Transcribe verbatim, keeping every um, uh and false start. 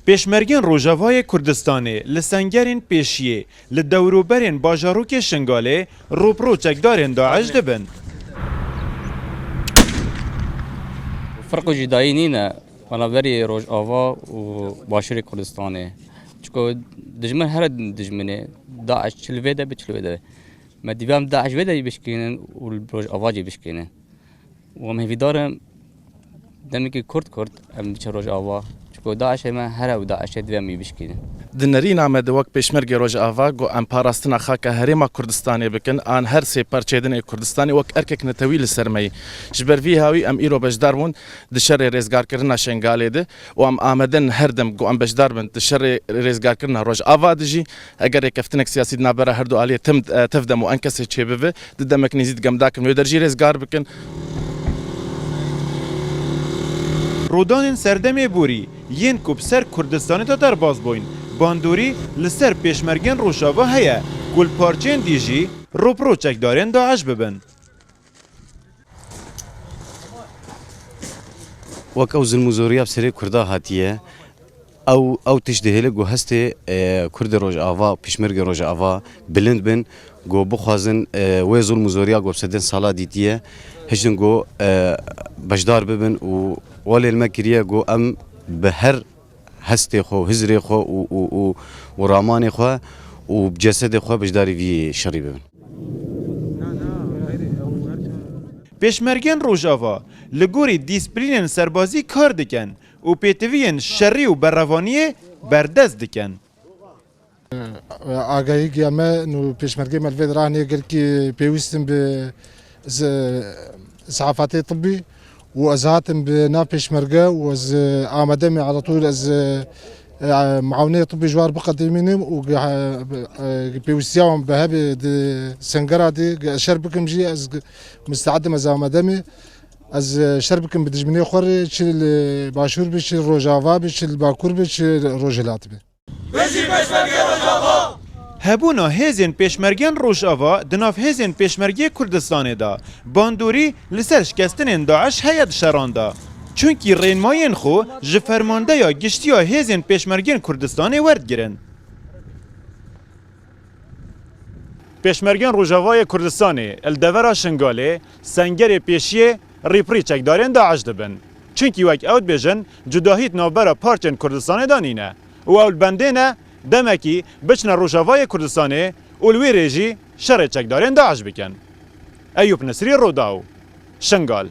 Pêşmergên Rojavayê Kurdistanê li sengerên pêşiyê li dewroberên bajarokê Şingalê rûpirû çekdarên DAIŞ dibin. Ferq û cudayî nîne beraberî Rojava û Başûrê Kurdistanê. Çiko dijmin here dijminê, DAIŞ çi li vê de be, çi li vê de be. Me divê em DAIŞ vê de jî bişkînin û li Rojava jî bişkînin. Û em hêvîdar in demekî kurt kurt em biçin Rojava. Çiko DAIŞê me here û DAIŞê divê em wî bişkînin. Di nerîna me de wek pêşmergê Rojava ku em parastina xaka herêma Kurdistanê bikin, an her sê parçeyê din ê Kurdistanê wek erkek netewî li ser me yî. Ji ber vî hawî em îro beşdar bûn di şerê rêzgarkirina Şengalê de û em amade in her dem ku em beşdar bin di şerê rêzgarkirina Rojava de jî. Eger rêkeftinek siyasî di navbera her du aliyê tim, e, tev dem û enkesê çêbibe, di demek nêzî digem dakim wê der jî rêzgar bikin. Rûdanên serdemê borî yên ku bi ser Kurdistanê de derbas bûyn, bandorî li ser pêşmergên Rojava heye ku li parçeyên dî jî rûpirû çekdarên DAIŞ bibin. Wek ew zilm û zoriya bi serê Kurda hatiye, ew, ew tişt dihêle ku hestê, e, Kurdê Rojava, pêşmergê Rojava bilind bin, ku bixwazin, e, wê zilm û zoriya ku bi sedên sala dîtiye, hiştin ku, e, beşdar bibin û welê li me kiriye ku em bi her hestê xwe, hizrê xwe û, û, û, û ramanê xwe û bi cesedê xwe beşdarî vî şerî bibin. Pêşmergên Rojava li gorî dîsplînên serbazî kar dikin û pêtiviyên şerî û berevaniyê berdest dikin. Agahî giya me nû pêşmergê me li vê diranê gelkî pêwîst in bi zi-, îs'afatê tibbî û ez hatim bi nav pêşmerge û ez amade me ala tûl ez, e, muawneyê tibbî ji war biqedimînim û ge-, e, pêwîstiya wan bi hebê di sengera dî ge-, şer bikim jî ez ge-, misteed im, ez amade me. Ez, e, şer bikim bi dijminê xwe re, çi li Başûr be, çi li Rojava be, çi li Bakur be, çi li Rojhilat be. Bijî pêşmergê Rojava! Hebûna hêzên pêşmergên Rojava di nav hêzên pêşmergê Kurdistanê de bandorî li ser şikestinên DAIŞ heye di şeran de. Çunkî rênmayên xwe ji fermandeya giştî ya hêzên pêşmergên Kurdistanê werdigirin. Pêşmergên Rojavayê Kurdistanê li devera Şingalê sengerê pêşiyê rîpirî çekdarên DAIŞ dibin. Çunkî wek ew dibêjin, cudahî di navbera parçên Kurdistanê de nîne û ew li bendê ne demekî biçine Rojavayê Kurdistanê û li wê rê jî şerê çekdarên DAIŞ bikin. Eyûp Nisrî, Rodaw, Şingal.